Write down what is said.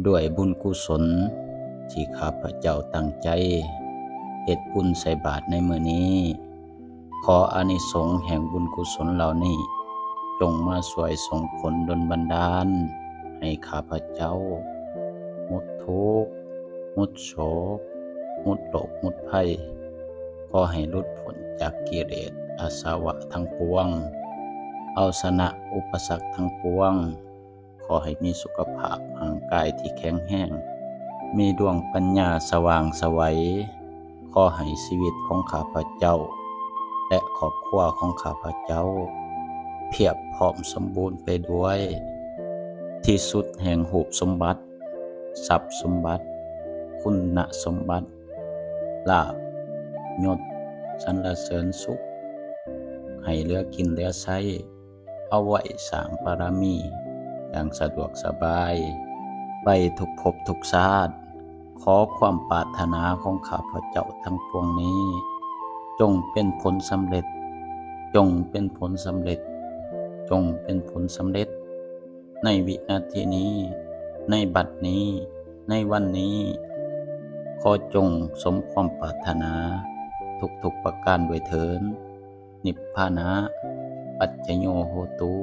ດ້ວຍບຸນກຸສົນທີ່ຂ້າພະເຈົ້າຕັ້ງໃຈເຮັດບຸນໃສ່ບາດໃນມື້ນີ້, ຂໍອານິສົງແຫ່ງບຸນກຸສົນເຫຼົ່ານີ້ ຈົ່ງມາຊ່ວຍສົ່ງຜົນດົນບັນດານໃຫ້ຂ້າພະເຈົ້າໝົດທຸກ, ໝົດໂສກ, ໝົດໂລກ, ໝົດໄພ. ຂໍໃຫ້ຫຼຸດພົ້ນຈາກກິເລດອາສະວະທັງປວງ, ເອົາຊະນະອຸປະສັກທັງປວງ. ຂໍໃຫ້ມີສຸຂະພາບຮ່າງກາຍທີ່ແຂງແຮງ, ມີດວງປັນຍາສະຫວ່າງໄສວ. ຂໍໃຫ້ຊີວິດຂອງຂ້າພະເຈົ້າ ແລະ ຄອບຄົວຂອງຂ້າພະເຈົ້າ ພຽບພ້ອມສົມບູນໄປດ້ວຍທີ່ສຸດແຫ່ງຮູບສົມບັດ, ຊັບສົມບັດ, ຄຸນນະສົມບັດ, ລາບ, ຍົດ, ສັນລະເສີນສຸກ, ໃຫ້ເຫຼືອກິນເຫຼືອໃຊ້, ເອົາໄວ້ສ້າງບາລະມີຢ່າງສະດວກສະບາຍ ໄປທຸກພົບທຸກຊາດ. ຂໍຄວາມປາດຖະໜາຂອງຂ້າພະເຈົ້າທັງປວງນີ້ ຈົ່ງເປັນຜົນສຳເລັດ, ຈົ່ງເປັນຜົນສຳເລັດ, ຈົ່ງເປັນຜົນສຳເລັດ ໃນວິນາທີນີ້, ໃນບັດນີ້, ໃນວັນນີ້. ຂໍຈົ່ງສົມຄວາມປາດຖະໜາທຸກໆປະການດ້ວຍເທີ້ນ. ນິບພານະ ປັດຈະໂຍໂຫຕຸ.